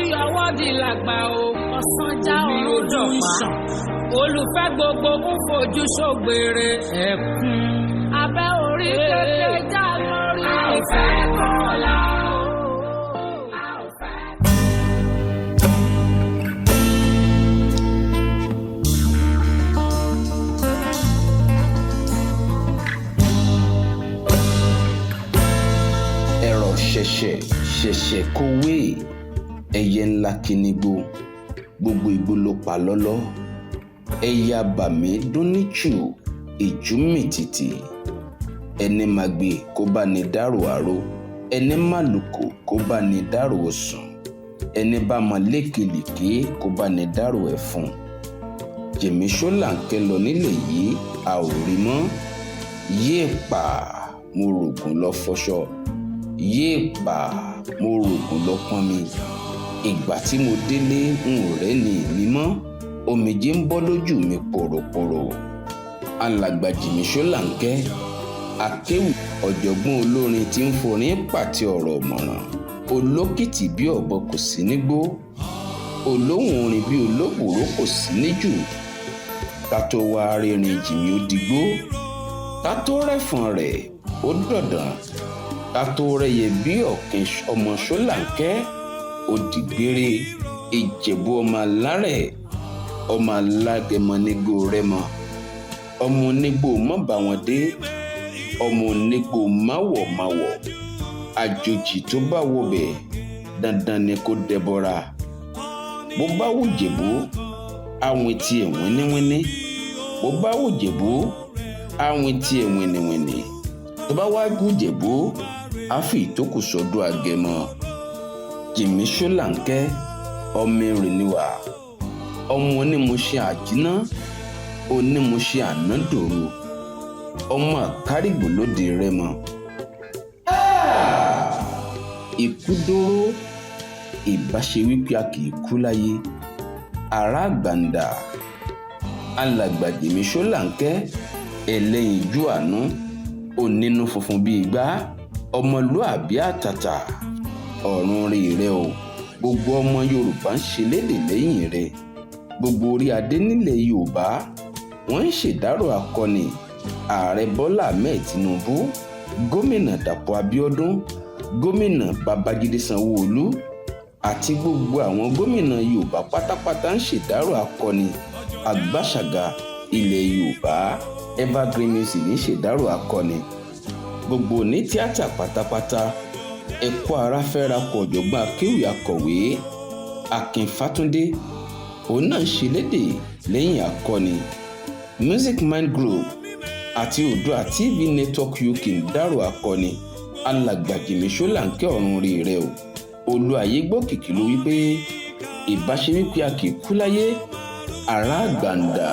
Tí ọwọ́ di làgbà o, ọ̀sán já ọ̀run dọ̀pá. Olùfẹ́ gbogbo ń fojú ṣògbèrè ẹ̀kún. Abẹ́ orí kékeré já lórí. A ò fẹ́ kọ́lá o. A ò fẹ́. Ẹ̀rọ̀ ṣẹ̀ṣẹ̀ ṣẹ̀ṣẹ̀ kówé, ẹyẹ ńlá kínígbó, gbogbo igbó ló pa lọ́lọ́. Ẹyẹ abàmì dún níjù, ìjú mì tìtì. Ẹni máa gbé kó bá ní dárò àró, ẹni màlùkò kó bá ní dárò òsùn, ẹni bá mọ lékelèké kó bá ní dárò ẹ̀fun. Jìmí Ṣólánkẹ́ lọ nílẹ̀ yìí, a ò rí mọ́. Yéèpà, mo rògùn lọ fọṣọ. Yéèpà, mo rògùn lọ pọnmi. Ìgbà tí mo délé, n ò rẹ́ni mi mọ́. Omijé ń bọ́ lójú mi pòròpòrò. Alàgbà Jìmí Ṣólánkẹ́, akéwì, ọ̀jọ̀gbọ́n olórin tí ń forin pàtẹ ọ̀rọ̀ mọ̀ràn, olókìtì bí ọ̀bọ kò sí nígbó, olóhùn orin bí olóbùrò kò sí níjù. Ká tó wá rírin Jìmí ó digbó, ká tó rẹ́fọ̀n rẹ̀ ó dọ̀dàn, ká tó rẹ́yẹ bí ọ̀kìn ọmọ Ṣólánkẹ́ ó dìgbére. Ìjẹ̀bú ọmọ alárẹ̀, ọmọ alágẹmọ nígbó rẹ́mọ, ọmọ onígbó mọ́ bá wọn dé, ọmọ onígbó máwọ̀máwọ̀. Àjòjì tó bá wọbẹ̀, dandan ni kó dẹbọra. Bó bá wù Jẹ̀bú, àwọn tiẹ̀ wíníwíní. Bó bá wù Jẹ̀bú, àwọn tiẹ̀ wìnìwìnì. Tó bá wá gùn Jẹ̀bú, á fi ìtókù sọ́dọ̀ àgẹmọ. Jìmí Ṣólánkẹ́, ọmọ Èrìnìwà, ọmọ onímọ̀ṣẹ́ àjínà, onímọ̀ṣẹ́ ànádòru, ọmọ àkárìgbò lóde Rẹ́mọ. Ikú dóró, ìbáṣe wípé a kì í kú láyé. Ará àgbàǹdà, alàgbà Jìmí Ṣólánkẹ́, ẹlẹ́yinjú àánú, onínú funfun bíi igbá, ọmọlúàbí àtàtà, ọ̀run rí rẹ o. Gbogbo ọmọ Yorùbá ń ṣe lédè lẹ́yìn rẹ. Gbogbo orí adé nílẹ̀ Yorùbá wọ́n ń ṣèdárò akọni. Ààrẹ Bọ́lá Ahmed Tinubu, Gómìnà Dàpọ̀ Abíọ́dún, Gómìnà Babájídé Sanwó-Olú àti gbogbo àwọn gómìnà Yorùbá pátápátá ń ṣèdárò akọni àgbàṣàgà ilẹ̀ Yorùbá. Evergreen Music ń ṣèdárò akọni. Gbogbo ní tíátà pátápátá, ẹ̀kọ́ ara fẹ́ra kọ. Ọ̀jọ̀gbọ́n akéwì akọ̀wé Akin Fátúndé, òun náà ń ṣe lédè lẹ́yìn akọni. Music Mind Group àti Oòduà TV Network UK ń dárò akọni. Alàgbà Jìmí Ṣólánkẹ́, ọ̀run rí rẹ o. Olú ayé gbọ́ kìkì ló wípé ìbáṣe wípé a kì í kú láyé. Ará àgbàǹdà.